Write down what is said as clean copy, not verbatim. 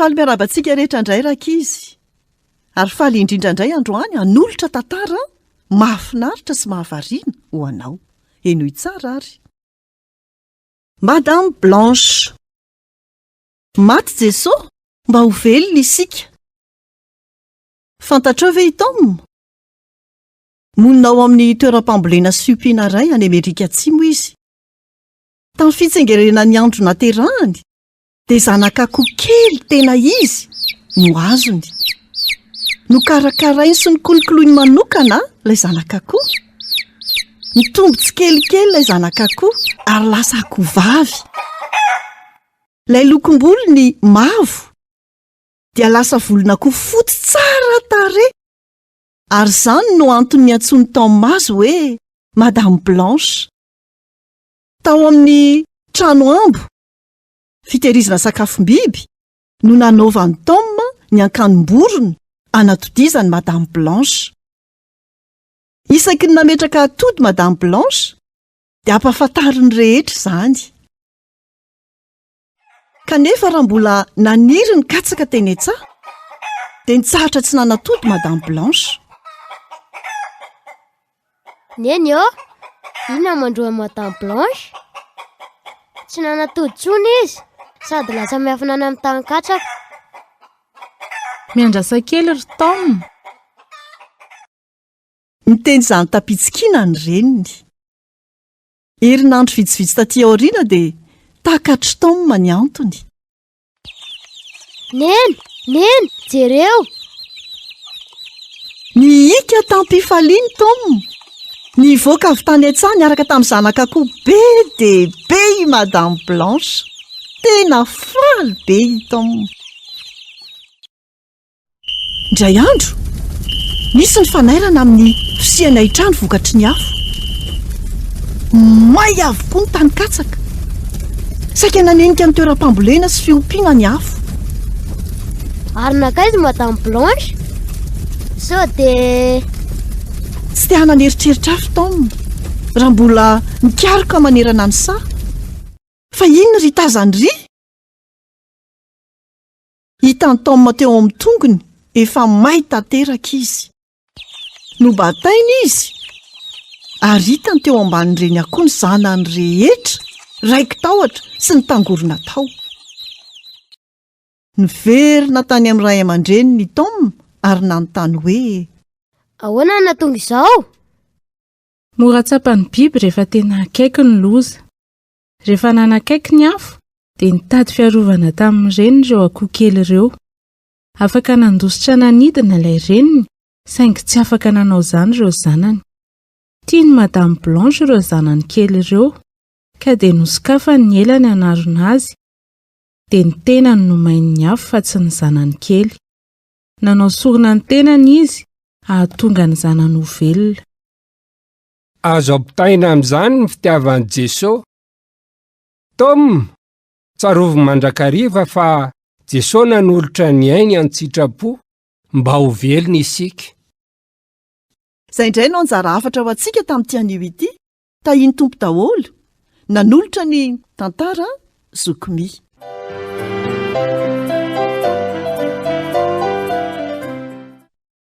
Faly miarahaba antsika rehetra indray rankizy. Ary faly indrindra indray androany hanolotra tantara mahafinaritra sy mahavariana ho anao. Henoy tsara ary. Madame Blanche. Maty Jesoa mba ho velona isika. Fantatrao ve i Tom? Monina ao amin'ny toeram-pambolena sy fiompiana iray any Amerika Atsimo izy. Tamin'ny fitsingerenan'ny andro naterahany, dia zanak'akoho kely tena izy no azony. Nokarakarainy sy nokolokoloiny manokana ilay zanak'akoho. Nitombo tsikelikely ilay zanak'akoho ary lasa akohovavy. Ilay lokom-bolony mavo dia lasa volon'akoho fotsy tsara tarehy ary izany no antony niantsoan'i Tom azy hoe Madame Blanche. Tao amin'ny trano ambo fitehirizana sakafom-biby no nanaovan'i Tom ny ankanom-borona hanatodizan'i Madame Blanche. Isaky ny nametraka atody Madame Blanche dia ampahafantariny rehetra izany. Kanefa raha mbola naniry ny katsaka teny an-tsaha dia nitsahatra tsy nanatody Madame Blanche. Neny ô, inona mandroa an'i Madame Blanche? Tsy nanatody intsony izy sady lasa miafina any amin'ny tany katsaka. Miandrasa kely ry Tom. Niteny izany tam-pitsikiana ny reniny. Herinandro vitsivitsy taty aoriana dia takatr'i Tom ny antony. Neny! Neny! Jereo! Nihiaka tam-pifaliana i Tom. Nivoaka avy tany an-tsaha niaraka tamin'ny zanak'akoho be dia be i Madame Blanche. Tena faly be i Tom. Indray andro, nisy ny fanairana amin'ny fisian'ny haintrano vokatry ny afo. May avokoa ny tany katsaka. Saika nanenika ny toeram-pambolena sy fiompiana ny afo. Ary nankaiza Madame Blanche? Sao dia... Tsy te hanana eritreritra afo Tom, raha mbola nikaroka manerana ny saha. Fa inona ry tazany ry? Hitan'i Tom teo amin'ny tongony efa may tanteraka izy. Nobatainy izy ary hitany teo ambanin'ireny akoho ny zanany rehetra raiki-tahotra sy nitangorona tao. Niverina tany amin'ny ray aman-dreniny i Tom ary nanontany hoe. Ahoana no nahatonga izao? Mora tsapan'ny biby rehefa tena akaiky ny loza. Rehefa nanakaiky ny afo, dia nitady fiarovana tamin'ny reniny ireo akoho kely ireo. Afaka nandositra nanidina ilay reniny, saingy tsy afaka nanao izany ireo zanany. Tian'i Madame Blanche ireo zanany kely ireo, ka dia nosokafany ny elany hanarona azy, dia ny tenany no main'ny afo fa tsy ny zanany kely. Nanao sorona ny tenany izy hahatonga ny zanany ho velona. Azo ampitaina amin'izany ny fitiavan'i Jesoa. Tom, tsarovy mandrakariva fa Jesoa nanolotra ny ainy an-tsitrapo mba ho velona isika. Izay indray no anjara hafatra ho antsika tamin'ity anio ity. Tahian'ny Tompo daholo. Nanolotra ny tantara Zoky Mi.